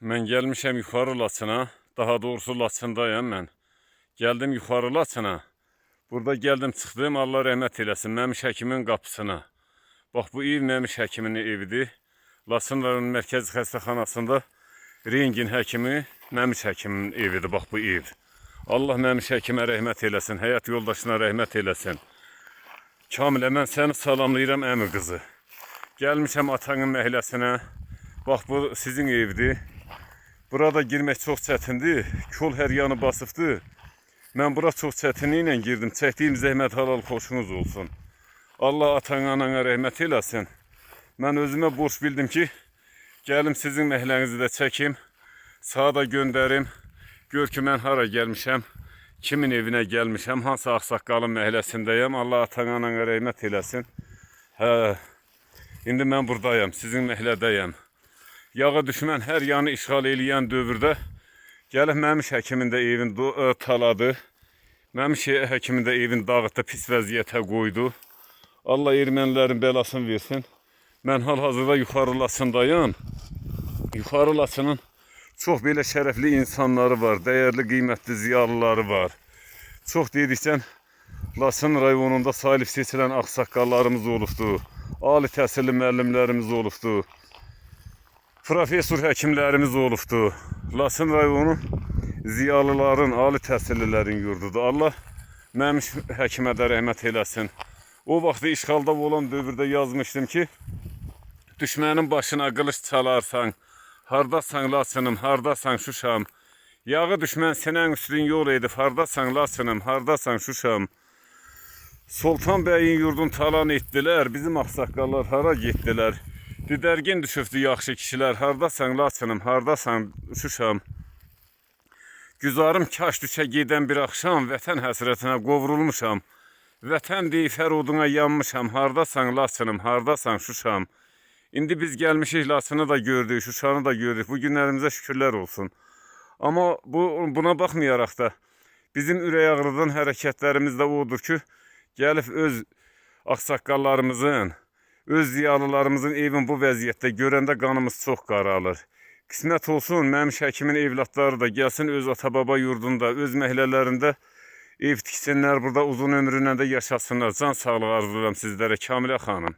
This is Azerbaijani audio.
Mən gəlmişəm yuxarı Laçına. Daha doğrusu Laçındayam mən. Gəldim yuxarı Laçına. Burada gəldim çıxdım, Allah rəhmət eləsin Məmiş həkimin qapısına. Bax bu ev Məmiş həkimin evidir. Laçın rayon mərkəzi xəstəxanasında rentgen həkimi Məmiş həkimin evidir bax bu ev. Allah Məmiş həkimə rəhmət eləsin, həyat yoldaşına rəhmət eləsin. Kamilə, mən səni salamlayıram, əmi qızı. Gəlmişəm atanın məhəlləsinə. Bax bu sizin evdir. Burada girmək çox çətindir. Kol hər yanı basıbdır. Mən bura çox çətinliklə girdim. Çəkdiyim zəhmət halal xoşunuz olsun. Allah atana, anana rəhmət eləsin. Mən özümə borc bildim ki, gəlim sizin məhəllənizi də çəkim. Sağa da göndərim. Gör ki, mən hara gəlmişəm, kimin evinə gəlmişəm, hansı ağsaqqalın məhəlləsindəyəm. Allah atana, anana rəhmət eləsin. Hə, indi mən buradayam, sizin məhəllədəyəm. Yağı düşmən hər yanı işğal eləyən dövrdə gəlib Məmiş həkimin də evini taladı. Məmiş həkimin də evini dağıtdı, pis vəziyyətə qoydu. Allah ermənilərin bəlasını versin. Mən hal-hazırda yuxarı Laçındayam. Yuxarı Laçının çox belə şərəfli insanları var, dəyərli, qiymətli ziyalıları var. Çox dedikcən Laçın rayonunda sayılıb seçilən ağsaqqallarımız olubdu. Ali təhsilli müəllimlərimiz olubdu. Professor həkimlərimiz olubdu. Laçın rayonu ziyalıların, ali təhsillilərin yurdudur. Allah Məmiş həkimə də rəhmət eləsin. O vaxt işğalda olan dövrdə yazmışdım ki, düşmənin başına qılış çalarsan, hardasan Laçınım, hardasan Şuşam. Yağı düşmən sənən üstün yol edib, hardasan Laçınım, hardasan Şuşam. Sultan bəyin yurdunu talan etdilər, bizim ağsaqqallar hara getdilər? Didərgin düşübdü yaxşı kişilər, hardasan Laçınım, hardasan Şuşam. Güzarım kaş düşə gedən bir axşam, vətən həsrətinə qovrulmuşam. Vətən deyib hər oduna yanmışam, hardasan Laçınım, hardasan Şuşam. İndi biz gəlmişik, Laçını da gördük, Şuşanı da gördük. Bu günlərimizə şükürlər olsun. Amma buna baxmayaraq da bizim ürək ağrıdan hərəkətlərimiz də odur ki, gəlib öz ağsaqqallarımızın, öz ziyalılarımızın evin bu vəziyyətdə görəndə qanımız çox qaralır. Qismət olsun, Məmiş həkimin evlatları da gəlsin öz ata-baba yurdunda, öz məhəllələrində ev tiksinlər, burada uzun ömrünə də yaşasınlar. Can sağlığı arzulayıram sizlərə, Kamilə xanım.